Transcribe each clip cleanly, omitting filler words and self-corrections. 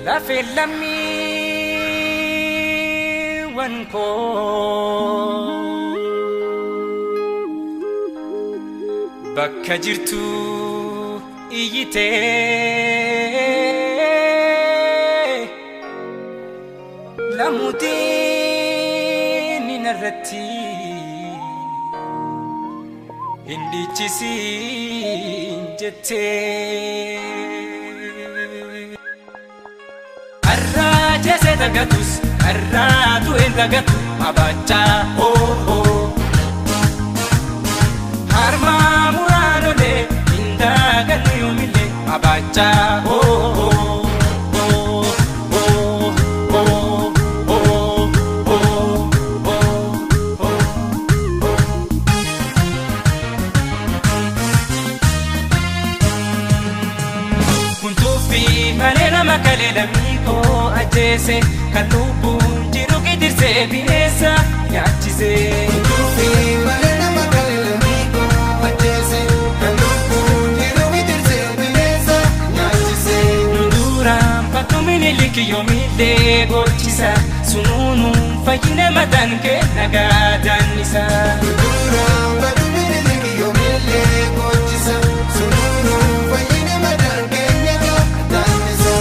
Lafee lammiiwwan koo bakka jirtu iyyitee lamuutiin narratti hin dhiichisiin jettee. Arraa jeesee dagatus arraa du'een dagatu mabaachaa hoo hoo. Harmaa muraanolee hin dagannu yoomillee mabaachaa hoo hoo hoo hoo hoo hoo hoo hoo hoo. Kuntuufi malee nama kalee lammii koo ajjeese kan lubbuun jiru gidirsee bineensa nyaachise. Kuntuufi malee nama kalee lammii koo ajjeese kan lubbuun jiru gidirsee bineensa nyaachise. Duraan fattu Miniliki yoomillee gochisa sunuunuun fayyina mataan kee nagaa daannisa. Duraan badu Miniliki yoomillee gochisa sunuunuun fayyina mataan keenya daannisa.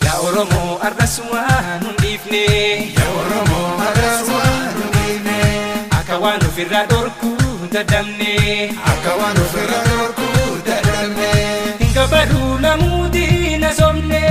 Yaa Oromoo arras waan hin dhiifne. Yaa Oromoo har'as waan hin dhiifne. Akka waan ofirraa dhorkuu dadhabne. Akka waan ofirraa dhorkuu dadhabne. Hin gabaruu lamuutiin asoomne.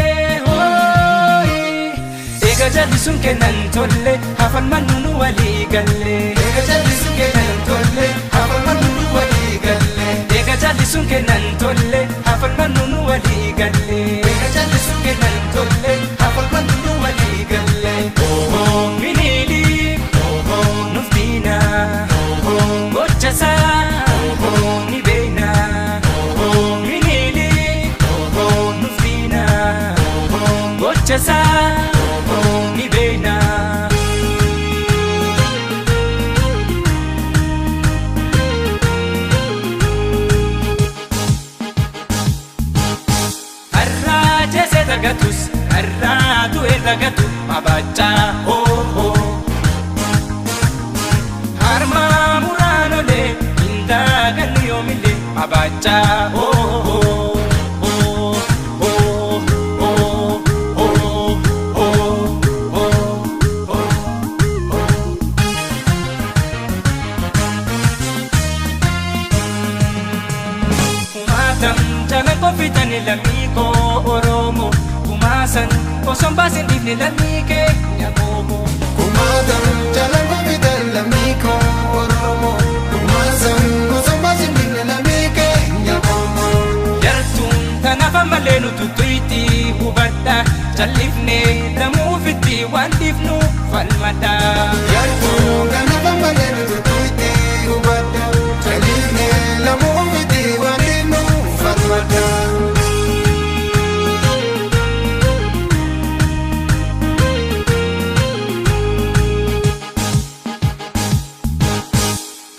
Eega jallisuun kennan tolle hafan mannu nu walii galle. Eega jallisuun kennan tolle hafan mannu nu walii galle. Eega jallisuun kennan tolle hafan mannu nu walii galle. Eega jallisuun kennan tolle hafan mannu nu walii galle. Ohoo Minilik Ohoo nuuf diina ohoo gochasaa ohoo ni beekna. ohoo Minilik ohoo nuuf diina ohoo gochasaa ohoo. ni beekna. Har'aa jeesee dagatus har'aa du'e dagatu mabaachaa hoo hoo. Harmaa muraanolee hin dagannu yoomillee mabaachaa hoo hoo hoo hoo hoo hoo hoo hoo hoo. Kumaatam jalan koofitani lammii koo Oromoo kumaasan osoo hin baasin dhiifne lammii keenya qoomoo. Kumaatam jalan kufitan lammii koo Oromoo. Kumaasan osoo baasin dhiifne lammii keenya qomoo. Jartuun tanaaf ammallee nu tuttuitti hubadha jal'ifne lamuu ofitti waan dhiifnu falmadha. Yartuu kanaaf ammallee nu tuttuitti hubadha. Jalifne lamuu ofitti waan dhiifnu falmadha.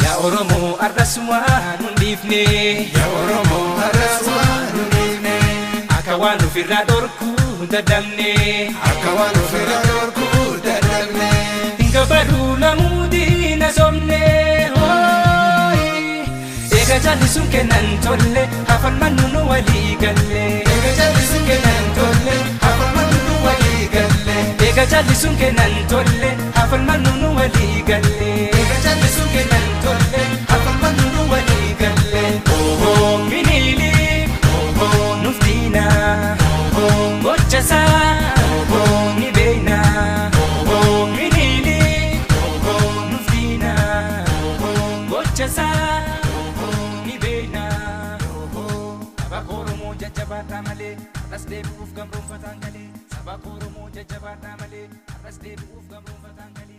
Yaa Oromoo arras waan hin dhiifne. Yaa Oromoo har'as waan hin dhiifne. Akka waan ofirraa dhorkuu dadhabne. Akka waan ofirraa dhorkuu dadhabne. Hin gabaruu lamuu diina somne. Eega jallisuun kennan tolle hafan mannu nu walii galle. Eega jallisuun kennan tolle hafan mannu nu walii galle. Eega jallisuun kennan tolle hafan mannu nu walii galle. Eega jallisuun kennan tolle hafan mannu nu walii galle. Ohoo Minilik Ohoo nuuf diina ohoo gochasaa ohoo ni beekna. ohoo Minilik ohoo nuuf diina ohoo gochasaa ohoo ni beekna. ohoo. Saba Oromoo jajjabaadhaa malee har'as deebi'uuf gamroomfataan galee. Saba Oromoo jajjabaadhaa malee har'as deebi'uuf gamroomfataan galee.